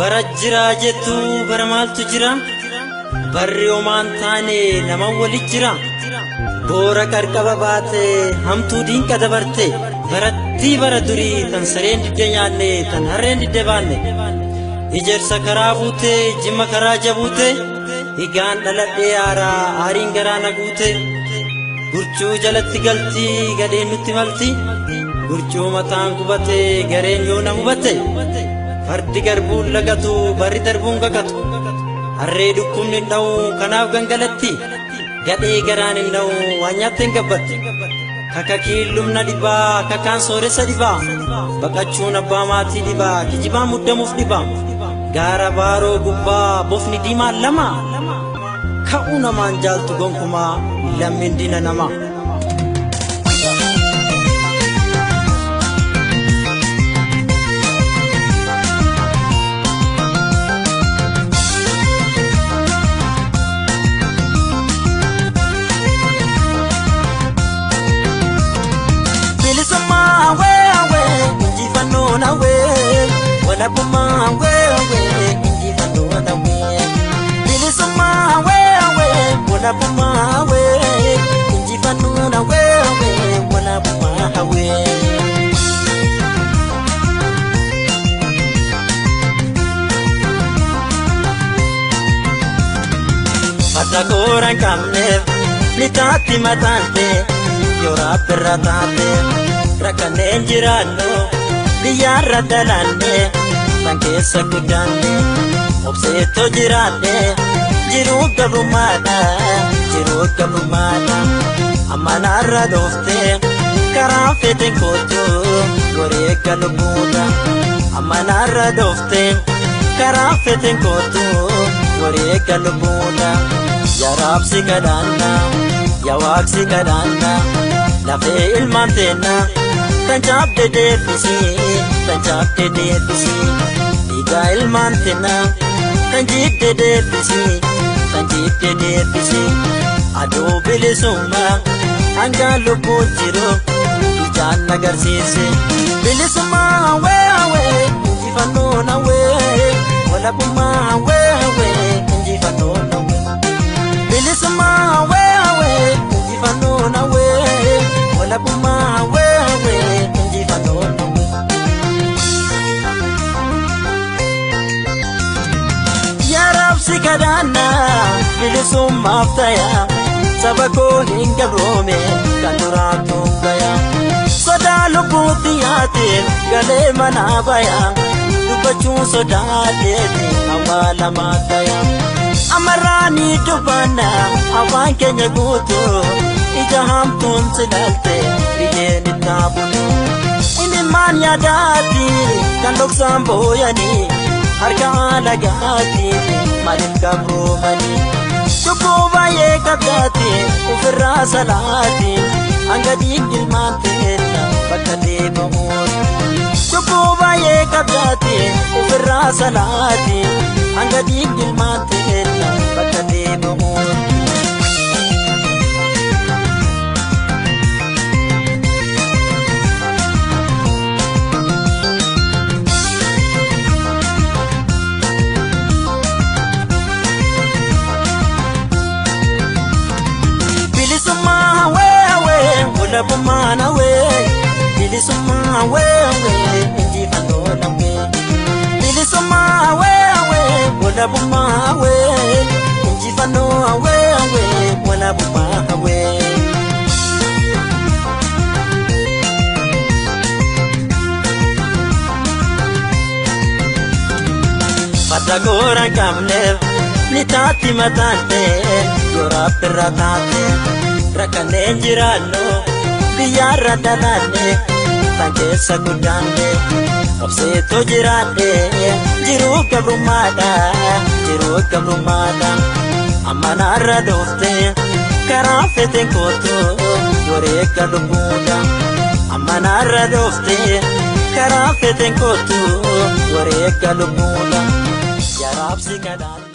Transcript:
Bara jiraa jettu bara maaltu jira? Barri homaan taane naman walit jira. Boora qarqaba baate hamtuu diinqa dabarte barattii bara durii tan sareen didde nyaanne tan harreen didde baanne. Ijersa karaa buute jimma karaa jabuute higaan dhaladhee aaraa aariin garaa na guute. Gurchuu jalatti galti gadheen nutti malti gurchuu mataan gubate gareen yoo na hubate. Fardi garbuun lagatu barri darbuun kakatu harree dhukkubni hin dha'u kanaaf gangalatti gadhee garaan hin dha'u waan nyaatte hin gabbatti. Kakakiin lubna dhibaa kakaan sooressa dhibaa baqachuun abbaa maatii dhibaa kijibaan muddamuuf dhibaa gaara baaroo gubbaa bofni diimaan lama ka'uu namaan jaaltu gonkumaa lammiin diina namaa. Bilisummaa hawwee hawwee injifannoon hawwee walabummaa hawwee hawwee injifannoon hawwee. Bilisummaa hawwee hawwee walabummaa hawwee injifannoon hawwee hawwee walabummaa hawwee. Farda koora hin qabneef litaatti mataante yoo rabbirra taate rakkanneen jiraannu biyyaarra dalanne tan keessa guddaanne obseettoo jiraanne jiruu gabrummaadha jiruu gabrummaadha amma naarra dhoofte karaa feeten kootu wareegga lubbuudha amma naarra dhoofte karaa feeten kootu wareegga lubbuudha yaa raabsi kadhaanna yaa waaqsi kadhaanna lafee ilmaan teenna tan cabde deebisi tan cabde deebisi dhiigaa ilmaan teenna tan jidde deebisi tan jidde deebisi aduu bilisummaa hangaan lubbuun jiru ijaan agarsiise bilisummaa hawwee hawwee injifannoon hawwee walabummaa hawwee hawwee injifannoon hawwee bilisummaa hawwee hawwee injifannoon hawwee walabummaa hawwee hawwee injifannoon hawwee. Yaa raabsi kadhaanna bilisummaaf taya saba koo hin gabroome kan duraatu gaya sodaa lubbuutti yaateen galee manaa baya dubbachuun sodaateeti awwaalamaa taya amarraa ni dubbanna afaan keenya guutuu ija hamtuun silaalte biyyeen itti haabulu imimmaan yaadaati kan dhoksaan booyanii harka alagaati maaliif gabroomanii cubbuu baay'ee qabdaati ofirraa salaati hanga dhiigni ilmaan teenna bakka deebi'uun cubbuu baay'ee qabdaati ofirraa salaati hanga dhiigni ilmaan teenna bakka deebi'uun. Bilisummaa hawwee hawwee walabummaan hawwee bilisummaa hawwee hawwee injifannoon hawwee bilisummaa hawwee hawwee walabummaa hawwee injifannoo hawwee hawwee walabummaa hawwee. Farda koora hin qabneef litaatti mataante yoo rabbirra taate rakkanneen jiraannu biyyaarra dalanne tan keessa guddaanne obseettoo jiraadhe jiruu gabrummaadha jiruu gabrummaadha amma naarra dhoofte karaa feeten kootu wareegga lubbuudha amma naarra dhoofte karaa feeten kootu wareegga lubbuudha yaa raabsi kadhaanna.